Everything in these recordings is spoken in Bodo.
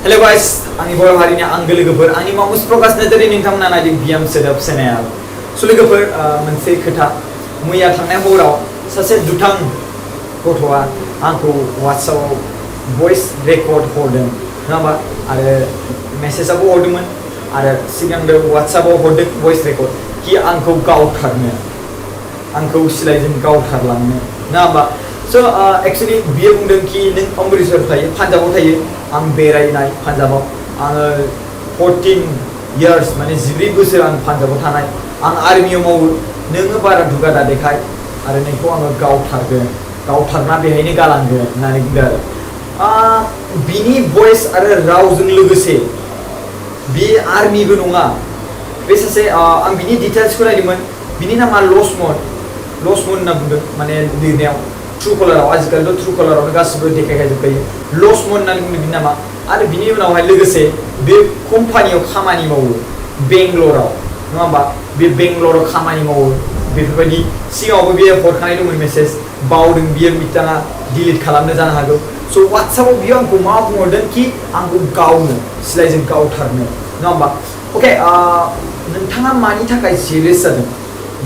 हेलो गाइस आंनि बर' हारिनि आंगो लोगोफोर आंनि मामुस प्रकाश नार्जारी नोंथांमोना नायदों बियाम सोदोब चेनेल स' लोगोफोर मोनसे खोथा मैया थांनाय हराव सासे दुथां गथ'आ आंखौ WhatsApp भइस रेकर्ड हरदों नङा होमबा आरो मेसेजआबो हरदोंमोन आरो सिगांनो WhatsAppआव हरदों भइस रेकर्ड कि आंखौ गावथारनो आंखौ सिलाइजों गावथारलांनो नङा होमबा स' एक्चुअली बियो बुंदों कि नों अमृतसर थायो पान्जाबाव थायो आं बेरायनाय पान्जाबाव आङो 14 इयार्स माने 14 बोसोर आं पान्जाबाव थानाय आं आर्मियाव मावो नोङो बारा दुगा दा देखाय आरो नोंखौ आङो गावथारना बेहायनो गालांगोन होननानै बुंदों आरो बिनि भइस आरो रावजों लोगोसे बे आर्मिबो नङा बे सासे आं बिनि डिटेल्सखौ नायदोंमोन बिनि नामा लसमन होनना बुंदों माने लिरनायाव ट्रु कलाराव आजिखालिथ' ट्रु कलारावनो गासिबो देखायखाजोबखायो लसमन होननानै बुंदों बिनि नामा आरो बिनि उनावहाय लोगोसे बे कम्पानियाव खामानि मावो बेंगलराव नङा होमबा बे बेंगलराव खामानि मावो बेफोरबायदि सिगाङावबो बियो हरखानाय दंमोन मेसेज बावदों बियो बिथाङा डिलिट खालामनो जानो हागौ स' WhatsAppआव बियो आंखौ मा बुंहरदों कि आंखौ गावनो सिलाइजों गावथारनो नङा होमबा अके नोंथाङा मानि थाखाय सिरियास जादों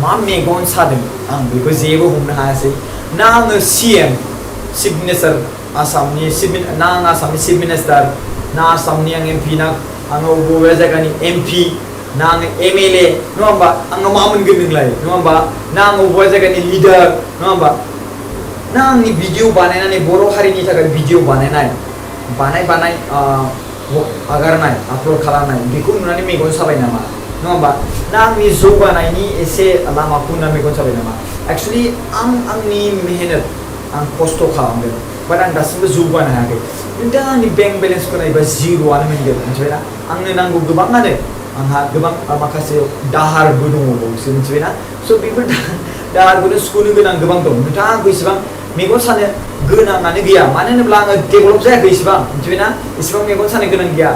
मा मेगन सादों आं बेखौ जेबो हमनो हायासै ना आङो CM चिफ मिनिस्टार आसामनि ना आं आसामनि चिफ मिनिस्टार ना आसामनि आं MP ना आङो बबे जायगानि MP ना आङो MLA नङा होमबा आङो मा मोनगोन नोंलाय नङा होमबा ना आङो बबे जायगानि लिडार नङा होमबा ना आंनि भिडिअ बानायनानै बर' हारिनि थाखाय भिडिअ बानायनाय आगारनाय आपल'ड खालामनाय बेखौ नुनानै मेगन साबाय नामा नङा होमबा ना आंनि जौगानायनि एसे लामाखौ नुनानै मेगन साबाय नामा एक्चुअली आंनि मेहनत आं खस्थ' खालामदों बाट आं दासिमबो जौगानो हायाखै नोंथाङा आंनि बेंक बेलेन्सखौ नायोबा जिर'आनो मोनगोन मिथिबायना आंनो नांगौ गोबाङानो आंहा गोबां माखासे दाहारबो दङ बावसो मिथिबायना स' बेफोर दाहारखौनो सुख'नो गोनां गोबां दं नोंथाङा आंखौ इसेबां मेगन सानो गोनाङानो गैया मानो होनोब्ला आङो डेभेलप जायाखै इसेबां मिथिबायना इसेबां मेगन सानो गोनां गैया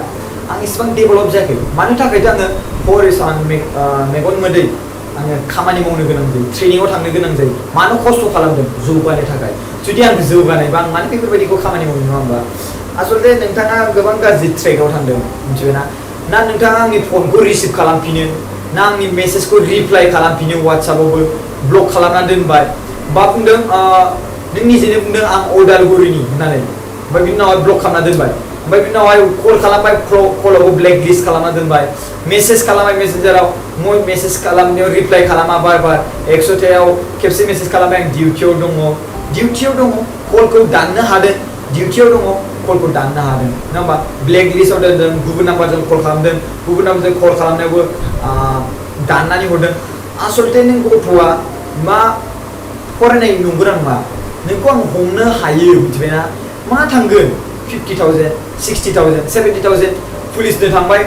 आं इसेबां डेभेलप जायाखै मानो थाखायथ' आङो फरेस्ट मेगन मोदै आङो खामानि मावनो गोनां जायो ट्रेनिङाव थांनो गोनां जायो मानो खस्थ' खालामदों जौगानो थाखाय जुदि आं जौगानायबा आं मानो बेफोरबायदिखौ खामानि मावनो नङा होमबा आसलथे नोंथाङा गोबां गाज्रि ट्रेकआव थांदों मिथिबायना ना नोंथाङा आंनि फनखौ रिसिभ खालामफिनो ना आंनि मेसेजखौ रिप्लाइ खालामफिनो WhatsAppआवबो ब्लक खालामना दोनबाय बा बुंदों नों निजेनो बुंदों आं उदालगुरिनि होननानै ओमफ्राय बिनि उनावहाय ब्लक खालामना दोनबाय ओमफ्राय बिनि उनावहाय कल खालामबाय कलावबो ब्लेक लिस्ट खालामना दोनबाय मेसेज खालामबाय मेसेन्जाराव मेसेज खालामनायाव रिप्लाइ खालामा बार 100थायाव खेबसे मेसेज खालामबाय आं डिउटियाव दङ कलखौ दाननो हादों डिउटियाव दङ कलखौ दाननो हादों नङा होमबा ब्लेक लिस्टआव दोनदों गुबुन नाम्बारजों कल खालामदों गुबुन नाम्बारजों कल खालामनायावबो दाननानै हरदों आसलथे नों गथ'आ मा फरायनाय नंगौना नङा नोंखौ आं हमनो हायो मिथिबायना मा थांगोन 50,000 60,000 70,000 पुलिसनो थांबाय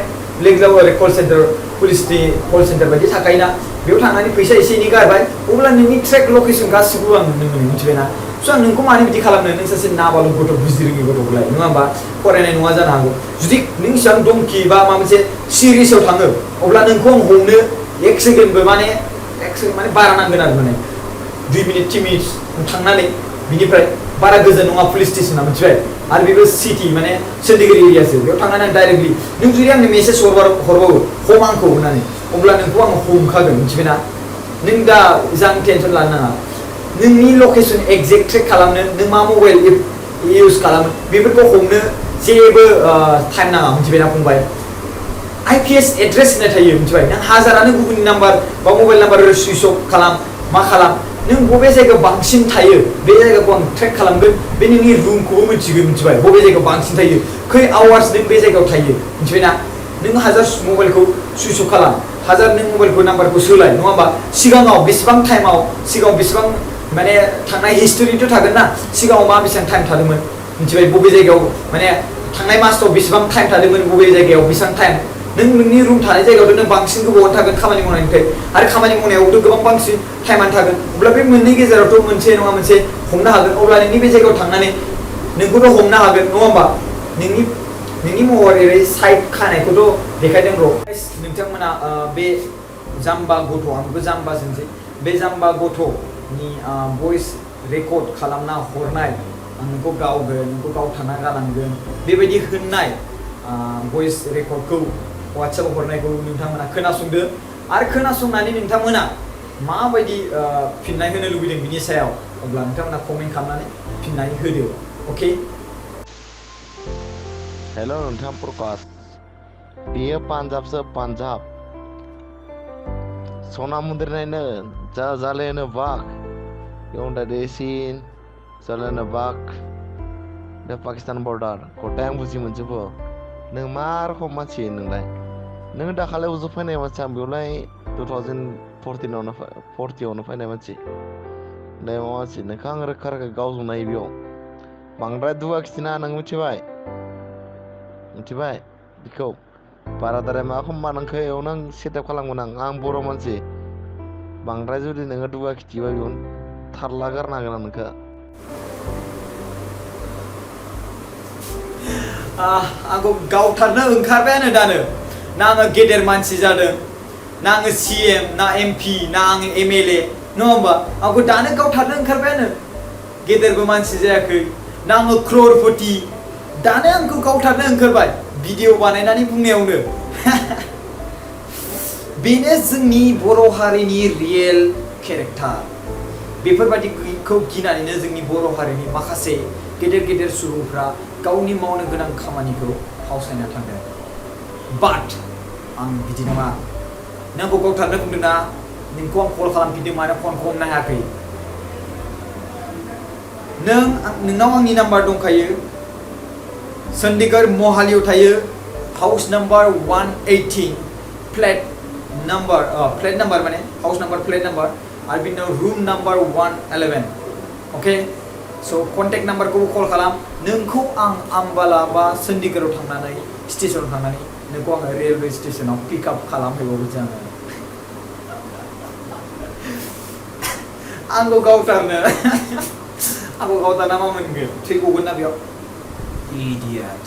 लेगजाव ओरै कल सेन्टार पुलिसनि कल सेन्टार बायदि थाखायोना बेयाव थांनानै फैसा एसे एनै गारबाय अब्ला नोंनि ट्रेक लकेसन गासिबो आं नुनो मोनो मिथिबायना स' आं नोंखौ मानो बिदि खालामनो नों सासे नाबालक गथ' बुजिरोङि गथ'खौलाय नङा होमबा फरायनाय नङा जानो हागौ जुदि नों इसेबां दंखि बा माबा मोनसे सिरियासआव थाङो अब्ला नोंखौ आं हमनो 1 सेकेन्डबो माने बारा नांगोन आरो माने 2 मिनिट 3 मिनिट थांनानै बिनिफ्राय बारा गोजान नङा पुलिस स्टेसना मिथिबाय आरो बेबो सिटि माने चन्डीगढ़ एरियासो बेयाव थांनानै आं डाइरेक्टलि नों जुदि आंनो मेसेज हरबावो हम आंखौ होननानै अब्ला नोंखौ आं हमखागोन मिथिबायना नों दा इसां टेनसन लानो नाङा नोंनि लकेसन एक्जेक्ट ट्रेक खालामनो नों मा मबाइल इउज खालामो बेफोरखौ हमनो जेबो टाइम नाङा मिथिबायना फंबाय IPS एड्रेस होननाय थायो मिथिबाय नों हाजारानो गुबुननि नाम्बार बा मबाइल नाम्बार सुइच अफ खालाम मा खालाम नों बबे जायगायाव बांसिन थायो बे जायगाखौ आं ट्रेक खालामगोन बे नोंनि रुमखौबो मिथिगोन मिथिबाय बबे जायगायाव बांसिन थायो खै आवार्स नों बे जायगायाव थायो मिथिबायना नों हाजार मबाइलखौ सुइच अफ खालाम हाजार नों मबाइलखौ नाम्बारखौ सोलाय नङा होमबा सिगाङाव बेसेबां टाइमाव सिगाङाव बेसेबां माने थांनाय हिस्टरिथ' थागोन ना सिगाङाव मा बेसेबां टाइम थादोंमोन मिथिबाय बबे जायगायाव माने थांनाय मासाव बेसेबां टाइम थादोंमोन बबे जायगायाव बेसेबां टाइम नोंनि रुम थानाय जायगायावथ' नों बांसिन गोबाव थागोन खामानि मावनायनिफ्राय आरो खामानि मावनायावथ' गोबां बांसिन टाइमानो थागोन अब्ला बे मोननै गेजेरावथ' मोनसे नङा मोनसे हमनो हागोन अब्ला नोंनि बे जायगायाव थांनानै नोंखौथ' हमनो हागोन नङा होमबा नोंनि महर एरै साइड खानायखौथ' देखायदों र' नोंथांमोना बे जाम्बा गथ' आंबो जाम्बा जोंसै बे जाम्बा गथ'नि भइस रेकर्ड खालामना हरनाय आं नोंखौ गावगोन नोंखौ गावथारना गालांगोन बेबायदि होननाय भइस रेकर्डखौ WhatsApp हरनायखौ नोंथांमोना खोनासंदो आरो खोनासंनानै नोंथांमोना माबायदि फिननाय होनो लुबैदों बिनि सायाव अब्ला नोंथांमोना कमेन्ट खालामनानै फिननाय होदो अके हेल' नोंथां प्रकाश बेयो पान्जाबसो पान्जाब सना मन्दिर नायनो जालेनो बाग बेयाव देसिन जालेनो बाग दा पाकिस्तान बर्डार गथाय आं बुजि मोनजोबो नों मा रखम मानसि नोंलाय नों दाखालि उजु फैनाय मानसि आं बेयावलाय 2014आवनो फैनाय मानसि दा मा मानसि नोंखौ आं रोखा रोखा गावजोबनाय बेयाव बांद्राय दुगा खिथिना नों मिथिबाय बेखौ बाराद्राय मा खालामबा नोंखौ एयावनो आं सेटआप खालामगोन आं बर' मानसि बांद्राय जुदि नोङो दुगा खिथिबा बेयावनो थारला गारनांगोन आं नोंखौ आंखौ गावथारनो ओंखारबायानो दानो ना आङो गेदेर मानसि जादों ना आङो CM ना MP ना आङो MLA नङा होमबा आंखौ दानो गावथारनो ओंखारबायानो गेदेरबो मानसि जायाखै ना आङो क्ररपति दानो आंखौ गावथारनो ओंखारबाय भिडिअ बानायनानै बुंनायावनो बेनो जोंनि बर' हारिनि रियेल केरेक्टार बेफोरबायदिखौ गिनानैनो जोंनि बर' हारिनि माखासे गेदेर सुबुंफ्रा गावनि मावनो गोनां खामानिखौ फावसायना थांदों बाट आं बिदि नङा नोंखौ गावथारनो बुंदों ना नोंखौ आं कल खालामफिनदों मानो फनखौ हमनो हायाखै नोंनाव आंनि नाम्बार दंखायो चन्डीगढ़ महालियाव थायो हाउस नाम्बार 118 फ्लेट नाम्बार माने हाउस नाम्बार फ्लेट नाम्बार आरो बिनि उनाव रुम नाम्बार 111 अके स' कन्टेक्ट नाम्बारखौ कल खालाम नोंखौ आं आम्बाला बा चन्डीगढ़आव थांनानै स्टेसनाव थांनानै नोंखौ आङो रेलवे स्टेसनाव पिकआप खालामहैबावगोन जोङो आंखौ गावथारना मा मोनगोन थै गगोन ना बेयाव इडियट